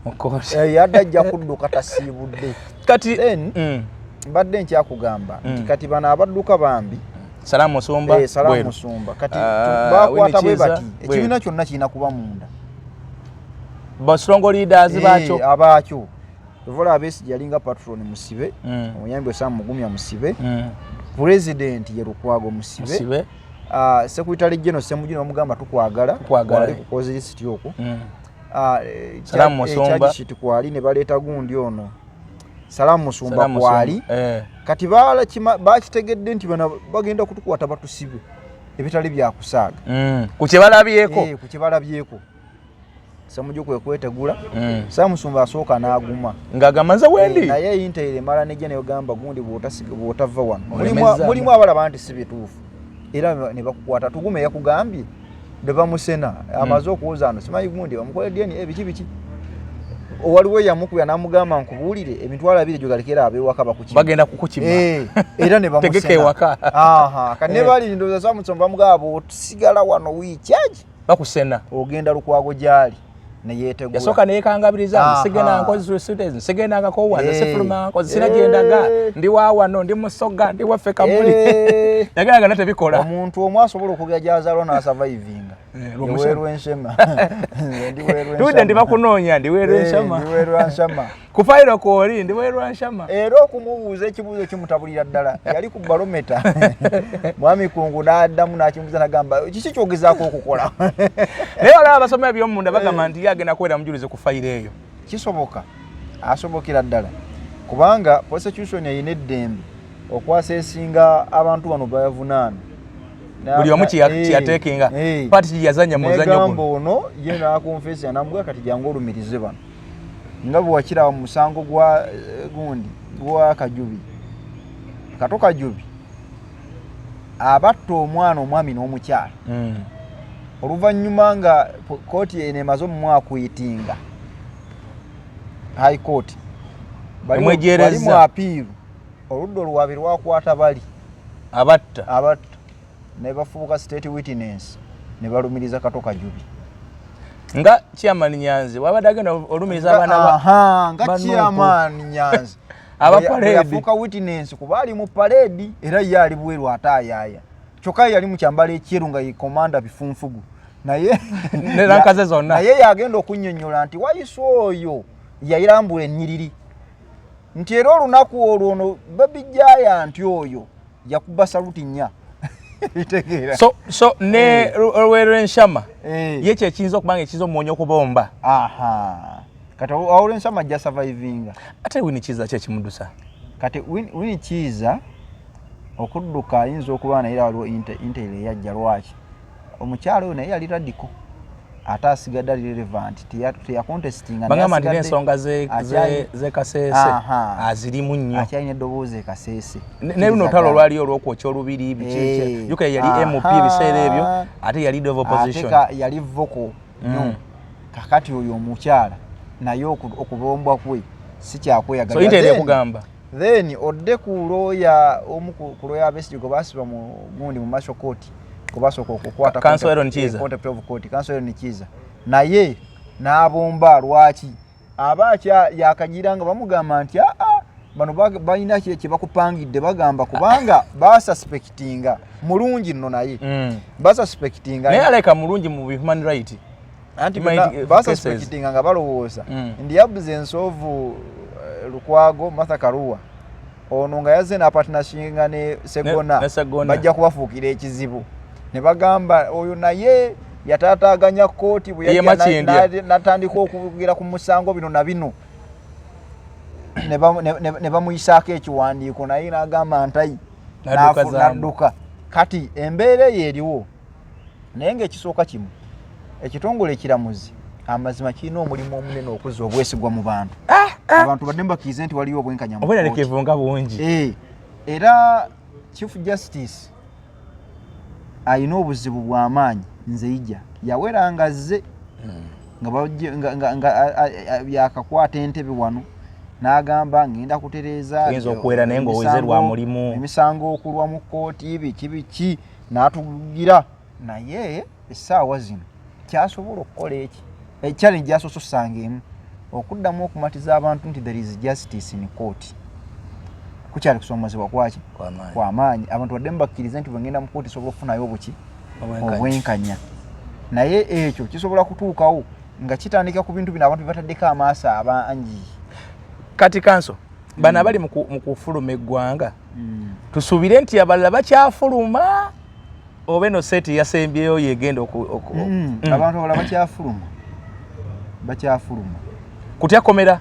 A: mu kkooti.
B: Yadde ajja kudduka tasiibudde.
A: Kati
B: Then, mbadde nkyakugamba nti kati bano abadduka bambi.
A: Salaamu Musumba.
B: Salaamu
A: Bweru.
B: Musumba kati bakwata bwe
A: Winnie Kiiza,
B: bati
A: bweru.
B: Ekibiina kyonna kirina kuba munda.
A: Ba strong leaders baakyo.
B: Abaakyo. Ovola Besigye yalinga patron musibe, omuyambi we Sam Mugumya musibe, president ye Lukwago musibe,
A: Musibe.
B: Secretary general Ssemujju bamugamba tukwagala,
A: Tukwagala.
B: Kwali ku cause list okwo.
A: Salaamu Musumba.
B: Charge sheet kwali, ne baleeta gundi ono Salaamu Musumba
A: Salaamu
B: kwali.
A: Musumba.
B: Kati bakitegedde nti bano bagenda kutukwata batusibe ebitali byakusaaga.
A: Ku kye balabyeko.
B: Ku kye balabyeko, Ssemujju kwe kwetegula. Salaamu Musumba asooka n'aguma
A: ng'agamba nze wendi.
B: Naye Intel emala nejja neyogamba gundi bw'otava wano.
A: Olemezza.
B: Mulimu abalaba nti si bituufu era ne bakukwata. Tugume yakugambye ne bamusena, amaze okuwoza ano simanyi gundi bamukole DNA biki biki. Waliwo eyamukubya n'amugamba nkubuulire emitwalo 20 gyogalekera ab'ewaka bakukima.
A: Bagenda kukukima.
B: Era ne bamusena.
A: Tegeka ewaka.
B: Aha, kati ne bali ndowooza Samusumba bamugamba bw'osigala wano wiiki agi
A: bakusena,
B: ogenda Lukwago gy'ali neyetegula.
A: Yasooka neyekangabiriza, sigenda nkozi students, sigenda ngakowa, nze sifuluma nkozi, sina gyendaga, ndi wa wano, ndi musoga, ndi waffe Kamuli. Yagenda nga tebikola.
B: Omuntu omu asobola okwogera gy'azaalwa n'asurvivinga.
A: Lwomushema.
B: Werwenshema. Nze ndi Werwenshama.
A: Tudde ndi bakunoonya, ndi Werwenshama.
B: Ndi Werwenshama.
A: Ku fayiro kwoli, ndi Werwenshama.
B: Era okumubuuza ekibuuzo kimutabulira ddala, yali ku balometa mwami Kungu n'addamu n'akimubuuza n'agamba kiki kyogezaako okukola.
A: Naye waliwo abasoma ebyomunda bagamba nti ye agenda kubeera mujulizi ku fayiro eyo.
B: Kisoboka, asobokera ddala, kubanga prosecution erina eddembe okwasesinga abantu bano bayavunaana.
A: Buli omu kyeyateekinga part kyeyazanya mu muzannyo
B: negamba
A: guno.
B: Ono ye nakonfesa namugaa kati jangu olumirize bano, nga bwe wakiraba mu musango gwa gundi gwa Kajubi, Kato Kajubi, abatta omwana omwami n'omukyala. Oluvannyuma nga kooti eno emaze omumwakuyitinga High Court,
A: Emwejerezza.
B: bali mu appeal, oludda oluwabi lwakwata bali
A: abatta.
B: Abatta ne bafuuka state witness ne balumiriza Kato Kajubi.
A: Nga chairman Nyanzi wabadde agenda olumiriza abaana
B: Aha, nga
A: ba Nuupu.
B: chairman Nyanzi
A: Aba
B: bwe
A: parade.
B: yafuuka witness kuba ali mu parade, era ye ali bweru ate ayaaya, kyokka ye yali mu kyambalo ekyeru nga ye komanda bifunfugu, naye
A: Ne rank ze zonna.
B: Naye yagenda okunnyonnyola nti wayise oyo yayirambula ennyiriri nti era olunaku olwo ono Baby Giant oyo yakuba saluti nnya. Bitegeera.
A: So ne Lwerwenshama ye kyekiyinza okuba nga ekiyinza omuwonya okubomba.
B: Aha, kati awo Lwenshama ajja survivinga.
A: Ate Winnie Kiiza ki ekimudusa?
B: Kati Winnie Kiiza okudduka ayinza okuba naye era waliwo intel eyajja. Lwaki omukyalo oyo naye yali radical ate asigadde ali relevant, teyacontestinga.
A: Bagamba nti n'ensonga z'e Kasese azirimu nnyo.
B: Akyalina eddoboozi e Kasese.
A: Ne luno olutalo olwaliyo olw'okwokya olubiri biki, juka yali MP ebiseera ebyo, ate yali leader of opposition.
B: Ate yali vocal nnyo. Kakati oyo omukyala naye okubombwa kwe si kyakweyagalira.
A: So intel ekugamba
B: Then odde ku looya omu ku looya Besigye gwe basiba mu gundi mu Martial Court, gwe basooka okukwata.
A: Counsel Aaron Kiiza.
B: Contempt of court, Counsel Aaron Kiiza naye N'abomba lwaki aba yakagira nga bamugamba nti aa, bano balina kye bakupangidde, bagamba kubanga basuspectinga mulungi nno, naye basuspectinga.
A: Naye aleka mulungi mu human right.
B: Anti basuspectinga nga balowooza ndi absence of Lukwago, Martha Karua ono nga yazze n'apartnershinga ne Segona, bajja kubafuukira ekizibu. Ne bagamba oyo naye yataataaganya kkooti bwe natandika okugira ku musango bino na bino, ne bamuyisaako ekiwandiiko, naye n'agamba ntayi, n'adduka. Kati embeera eyo eriwo, naye ng'ekisooka kimu, ekitongole ekiramuzi amazima kirina omulimu omunene okuzza obwesigwa mu bantu. Abantu badde mbakkirize nti waliyo obwenkanya.
A: Obweraliikirivu bungi.
B: Era Chief Justice alina obuzibu bw'amaanyi. Nze ija yawera nga azze nga yakakwata entebe wano, n'agamba ngenda kutereeza
A: okwera, naye ng'oweze lwa mulimu.
B: Emisango okulwa mu kkooti, biki biki, n'atugira. Naye essaawa zino kyasobola okukola eki challenge gyasoose osanga emu, okuddamu okumatiza abantu nti there is justice in court, kukyali kusoomozebwa kwaki kwamaanyi. Abantu baddemu bakkirize nti bwengenda mu kooti sobola okufunayo obuki, obwenkanya. Naye ekyo kisobola kutuukawo nga kitandika ku bintu bino abantu bebataddeko amaaso abangi.
A: Kati counsel, bano abali mu kufuluma eggwanga, tusuubire nti abalala bakyafuluma oba eno set yasembyeyo yegenda?
B: Abantu abalala bakyafuluma, bakyafuluma.
A: Kutya komera.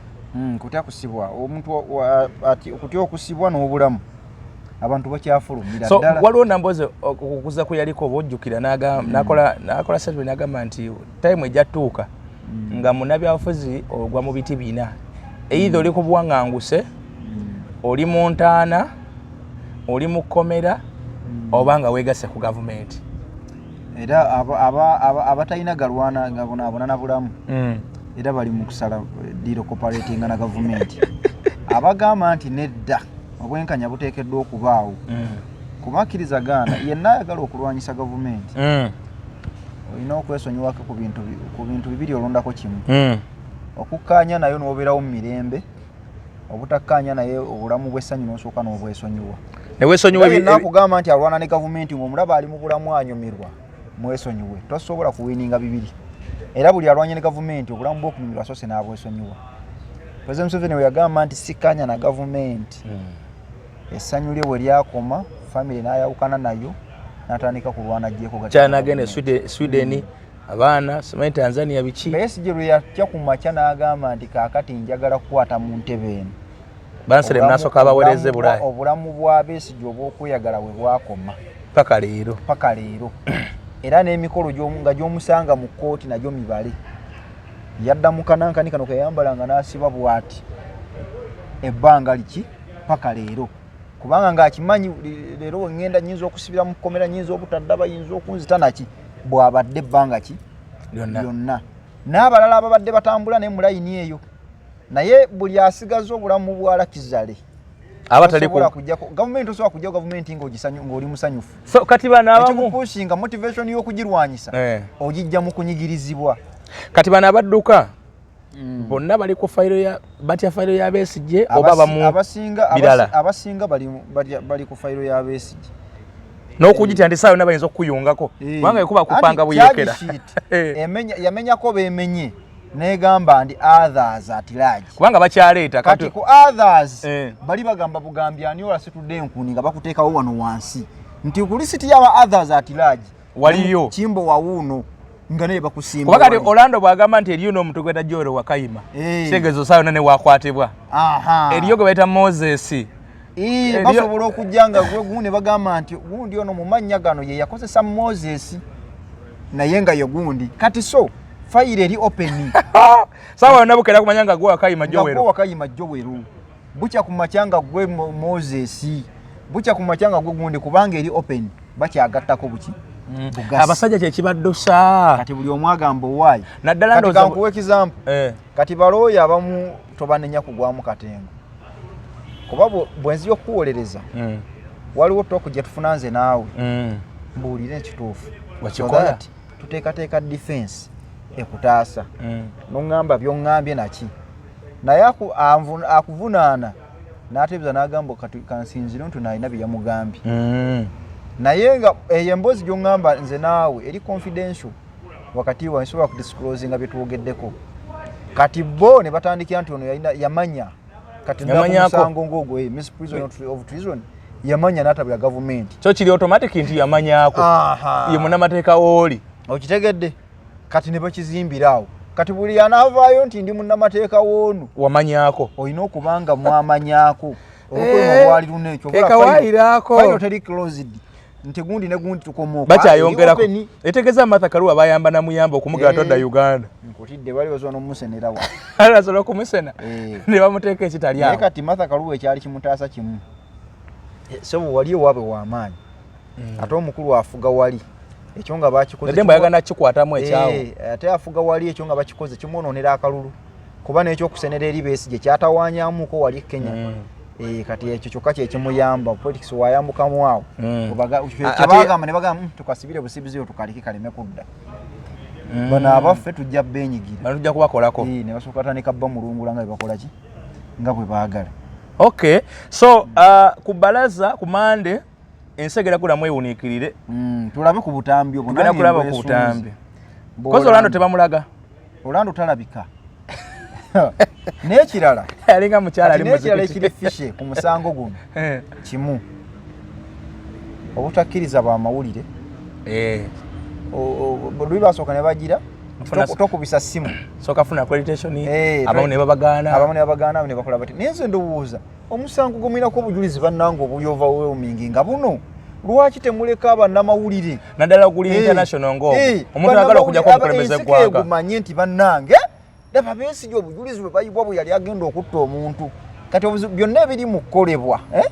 B: Kutya kusibwa omuntu, kutya okusibwa n'obulamu, abantu bakyafulumira.
A: So waliwo Namboze okukuza kwe yaliko, oba ojjukira, nakola statement n'agamba nti time ejja tuuka nga munnabyabufuzi ogwa mu biti bina: either oli ku buwaŋŋanguse, oli mu ntaana, oli mu kkomera, oba nga weegasse ku gavumenti.
B: Era abatalina galwana nga bonaabona na bulamu, era bali mu kusala deal, cooperatinga na gavumenti. Abagamba nti nedda, obwenkanya buteekeddwa okubaawo, kubakkiriza gaana. Yenna ayagala okulwanyisa gavumenti, olina okwesonyiwako ku bintu bibiri, olondako kimu: okukkaanya nayo n'obeerawo mu mirembe, obutakkaanya naye obulamu bw'essanyu n'osooka n'obwesonyiwa.
A: Newesonyiwa.
B: Yenna akugamba nti alwana ne gavumenti ng'omulaba ali mu bulamu anyumirwa, mwesonyiwe. Tosobola kuwininga bibiri. Era buli alwanye ne gavumenti, obulamu bw'okunyumirwa asoose n'abwesonyiwa. President Museveni we yagamba nti sikkaanya na gavumenti, essanyu lye bwe lyakoma, famire n'ayawukana nayo, n'atandika kulwana gyeko.
A: Kyanagenda Sweden, abaana simanyi Tanzania, biki.
B: Besigye lwe yatya ku makya n'agamba nti kaakati njagala kukwata mu ntebe eno,
A: Banserem nasooka abaweereze Bulaaya.
B: Obulamu bwa Besigye obw'okweyagala bwe bwakoma.
A: Paka leero.
B: Paka leero. Era n'emikolo nga gy'omusanga mu kkooti nagyo mibale. Yadda mu kanankani kano keyayambalanga n'asiba bw'ati ebbanga liki paka leero, kubanga ng'akimanyi leero wengenda nyinza okusibira mu kkomera, nyinza obutadda, bayinza okunzita naki. Bw'abadde ebbanga ki lyonna. N'abalala ababadde batambula naye mu layini eyo, naye buli asigaza obulamu bwa luxury gavumenti, osobola kujja gavumenti ng'oli musanyufu?
A: So kati bano abamu
B: Ekikupushinga, motivation y'okugirwanyisa, ogijja mu kunyigirizibwa.
A: Kati bano abadduka bonna bali ku fayiro ya batya, fayiro ya Besigye oba bamu
B: Abasinga, abasinga bali ku fayiro ya Besigye.
A: N'okugitya nti saawa yonna bayinza okukuyungako, kubanga ekuba kupanga buyekera.
B: Yamenyako bemenye negamba ndi others at large.
A: Kubanga bakyaleeta.
B: Kati ku others bali bagamba bugambi ani olasitudde enkuni nga bakuteekawo wano wansi nti ku lisiti y'aba others at large
A: waliyo
B: Kimbo wawuuno nga naye bakusimba.
A: Kuba kati Orlando bw'agamba nti eriyo n'omuntu gweta Joel Wakayima, kitegeeza osaawa yonna ne wakwatibwa. Eriyo gwe bayita Moses.
B: Basobola okujja nga gwe gundi, bagamba nti gundi ono mu mannya gano ye yakozesa Moses, naye nga ye gundi. Kati so fayiro eri open.
A: Saawa yonna bukeera kumanya nga gwe Wakayima Joel.
B: Wakayima Joel, bukya ku makya nga gwe Moses, bukya ku makya nga gwe gundi, kubanga eri open, bakyagattako buki.
A: Abasajja kyekibaddusa.
B: Kati buli omu agamba owaayi.
A: Naddala
B: Kati kankuwa example. Kati balooya abamu tobanenya kugwamu katengo, kuba bwenzi okuwolereza, waliwo talk gye tufuna nze naawe, mbuulire ekituufu, tuteekateeka defense. Ekutaasa. Noŋŋamba byoŋŋambye naki, naye akuvunaana n'ateebereza n'agamba kati kansinzire nti nalina bye yamugambye. Naye nga eyo emboozi gy'oŋŋamba nze naawe eri confidential wakati wa, nsobola kudisclosinga bye twogeddeko. Kati bo ne batandikira nti ono yamanya kati
A: Yamanyako.
B: musango ng'ogwo, misprision of treason, yamanya n'atabula gavumenti.
A: So kiri automatic nti yamanyaako.
B: Aha.
A: Ye munnamateeka wooli.
B: Okitegedde? Kati ne bakizimbira awo. Kati buli anaavaayo nti ndi munnamateeka w'ono,
A: wamanyaako.
B: Olina okuba nga mwamanyaako olukulima lwali luna ekyo.
A: Kekawaayiraako.
B: File teri closed nti gundi ne gundi tukoma.
A: Bakyayongerako. Etegeeza Martha Karua bayamba namuyamba okumugala todda Uganda.
B: Nkutidde, bali basobola n'omusenerawo.
A: Asobola okumusena ne bamuteeka ekitali
B: Naye
A: awo.
B: Kati Martha Karua ekyali kimutaasa kimu. Sebo wali ewaabwe w'amaanyi, ate omukulu afuga wali, ekyo nga bakikoze.
A: Naddembe ayagala nakikwatamu ekyawo.
B: Ate afuga wali, ekyo nga bakikoze kimwonoonera akalulu, kuba n'ekyokusenera eri Besigye kyatawanyamuko wali e Kenya. Kati ekyo kyokka kyekimuyamba, politics wayambukamu awo. Kyebagamba ne bagamba, "Tukasibire busibizi oyo, tukaleke kaleme kudda. Bano abaffe tujja benyigira."
A: Bano tujja kubakolako.
B: Ne basooka tandika bamulungula nga bwe bakola ki, nga bwe baagala.
A: Okay, so ku balaza ku Mande ensi egenda kulamu ewuniikirire.
B: Tulabe ku butambi obwo.
A: Tugenda
B: Nange
A: kulaba ku
B: mbwesunze.
A: butambi kozi Orlando tebamulaga.
B: Orlando talabika. N'ekirala,
A: alinga mukyala
B: kati
A: ali
B: n'ekirala
A: muzikiti.
B: ekiri fishy ku musango guno, kimu, obutakkiriza bamawulire. Luli basooka ne bagira tokubisa ssimu.
A: Sooka funa accreditation. Abamu ne babagaana.
B: Abamu ne babagaana, abamu ne bakola bati. Naye nze ndowooza omusango gumwinako obujulizi bannange obuli overwhelming nga buno, lwaki temuleka bannamawulire?
A: Naddala guli international ng'ogwo, omuntu ayagala okujjako omukulembeze
B: ensi
A: eggwanga.
B: Keegumanye nti bannange laba Besigye, obujulizi bwe bayibwa bwe yali agenda okutta omuntu. Kati obuzibu byonna ebiri mu kukolebwa, eh?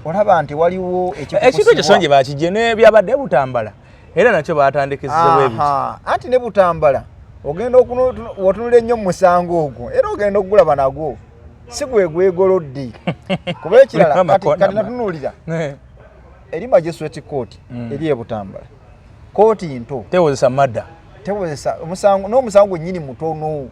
B: Olaba nti waliwo
A: Ekintu ekyo
B: ekikukusibwa.
A: sonje bakijje n'ebyabadde Butambala, era nakyo batandikizibwa ebiti.
B: Aha, anti ne Butambala ogenda wotunula ennyo mu musango ogwo, era ogenda okugulaba nagwo si gwe gwegolodde, kuba ekirala
A: Gulimu
B: kati
A: amakoona.
B: natunuulira eri magistrate court eri e Butambala, kooti nto.
A: Tewozesa madda.
B: Tewozesa omusango, n'omusango gwennyini mutono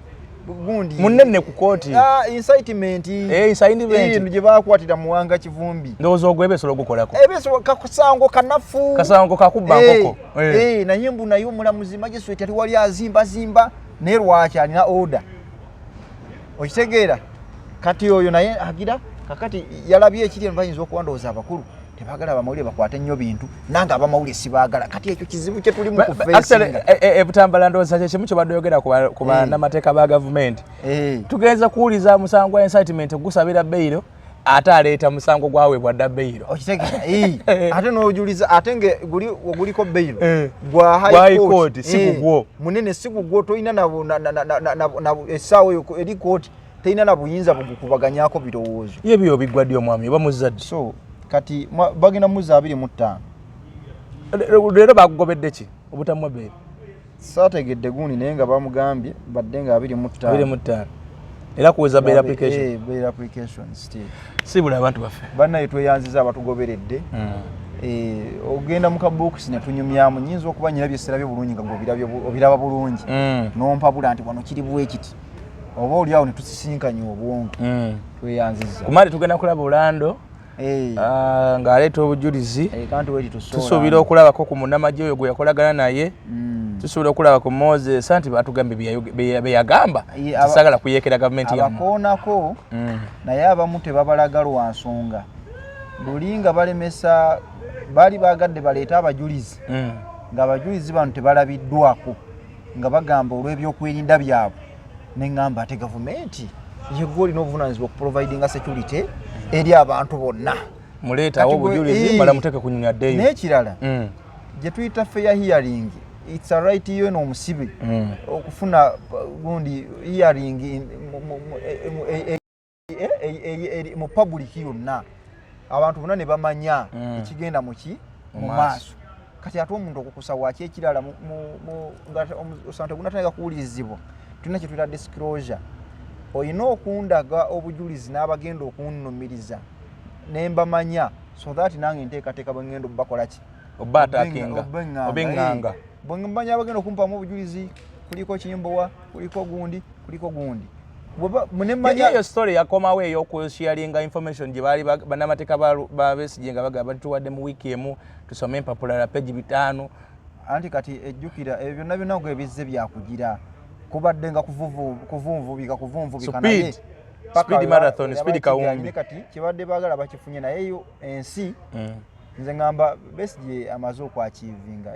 B: gundi.
A: Munene ku kooti.
B: Ah, incitement.
A: Incitement.
B: Gye bakwatira Muwanga Kivumbi.
A: Ndowooza ogwo ebesobola ogukolako.
B: Ebeso kakusango kanafu.
A: Kasango kakubba nkoko.
B: Naye mbu naye omulamuzi magistrate ati wali azimbazimba, naye lwaki alina order? Okitegeera? Kati oyo naye agira kakati yalabye ekiri eno, bayinza okuba ndowooza abakulu tebaagala abamawulire bakwate nnyo bintu, nange abamawulire sibaagala. Kati ekyo kizibu kye tuli mu
A: Actually,
B: kufeesinga.
A: Ebutambala ndowooza kyekimu kyobadde oyogera ku bannamateeka ba gavumenti. Tugenza kuwuliza musango gwa incitement gusabira bail, ate aleeta musango gwaweebwa dda bail.
B: Okitegeera? Ate n'ojuliza ate nge guli oguliko bail gwa
A: Gwa
B: high
A: high
B: court.
A: court, si gugwo.
B: Munene, si gugwo, tolina na essaawa eyo eri kooti terina na buyinza bugukubaganyako birowoozo.
A: Ye byo biggwa ddi omwami oba muzadde?
B: So kati bagenda muza 25.
A: Leero bakugobedde ki obutamuwa bail?
B: Saategedde gundi, naye nga bamugambye badde nga 25.
A: 25 era kuweza bail application.
B: Bail application still.
A: Si buli abantu baffe.
B: Bannaye, tweyanziza abatugoberedde. Ogenda mu kabokisi ne tunyumyamu, nyinza okuba nyina byesirabye bulungi nga gwe obiraba bulungi, nompabula nti wano kiri bwe kiti, oba oli awo ne tusisinkanya obwongo. Tweyanziza.
A: Kumali tugenda kulaba Orlando ng'aleeta obujulizi.
B: Can't wait to saw
A: Tusuubira
B: Orlando.
A: okulabako ku munnamagye oyo gwe yakolagana naye. Tusuubira okulaba ku Moses anti batugambye bye yagamba. Tisaagala kuyeekera gavumenti yammwe.
B: Abakoonako, naye abamu tebabalaga lwa nsonga luli nga balemesa, baali bagadde baleete abajulizi, ng'abajulizi bano tebalabiddwako, nga bagamba olw'ebyokwerinda byabwe. Neŋŋamba ate gavumenti yegwe olina obuvunanyizibwa okuprovidinga security eri abantu bonna.
A: Muleetawo
B: Kati
A: obujulizi, mala muteeke ku nyonyi addeyo.
B: N'ekirala, gye tuyita fair hearing, it's a right yo eno omusibe okufuna gundi hearing mu public yonna, abantu bonna ne bamanya ekigenda muki
A: Mu
B: mu
A: maaso.
B: maaso. Kati ate omuntu okukusa waki? Ekirala, nga omusango tegunatandika kuwulirizibwa, tulina kye tuyita disclosure. Olina okundaga obujulizi n'abagenda okunnumiriza ne mbamanya, so that nange nteekateeka bwe ngenda obakola ki.
A: Oba atakinga.
B: Obeŋŋanga.
A: Obeŋŋanga.
B: Bwe mbanya abagenda okumpamu obujulizi, Kuliko Kimbowa, kuliko gundi, kuliko gundi. Bw'oba- munemanya.
A: Eyo story yakomawo ey'okusharinga information gye baali bannamateeka ba Besigye nga bagamba batuwadde mu wiiki emu tusome empapula la peji 5.
B: Anti kati ejjukira ebyo byonna byonna gwe bizze byakugira kubadde nga kuvunvubika kuvunvubika.
A: Speed.
B: Naye paka
A: Speed marathon,
B: we
A: speed
B: bakigaanye.
A: kawumbi.
B: Kati kyebadde baagala bakifunye, naye yo ensi nze ngamba Besigye amaze okwachievinga,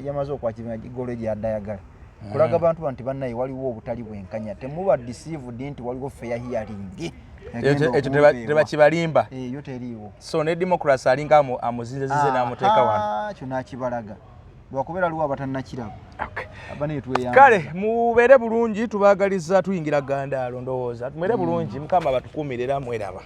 B: yamaze okwachievinga goal gyadde ayagala kulaga bantu ba nti bannaye waliwo obutali bwenkanya, temuba deceived nti waliwo fair hearing.
A: Ekyo tebakibalimba.
B: Eyo teriiwo.
A: So ne democracy alinga amuzinzezize n'amuteeka wano.
B: Aha, kyo nakibalaga lwakubeera liwo abatannakiraba. Abane tweyamba.
A: Kale mubeere bulungi, tubaagaliza tuyingira gandaalo ndowooza mubeere bulungi, Mukama batukuumire era mweraba.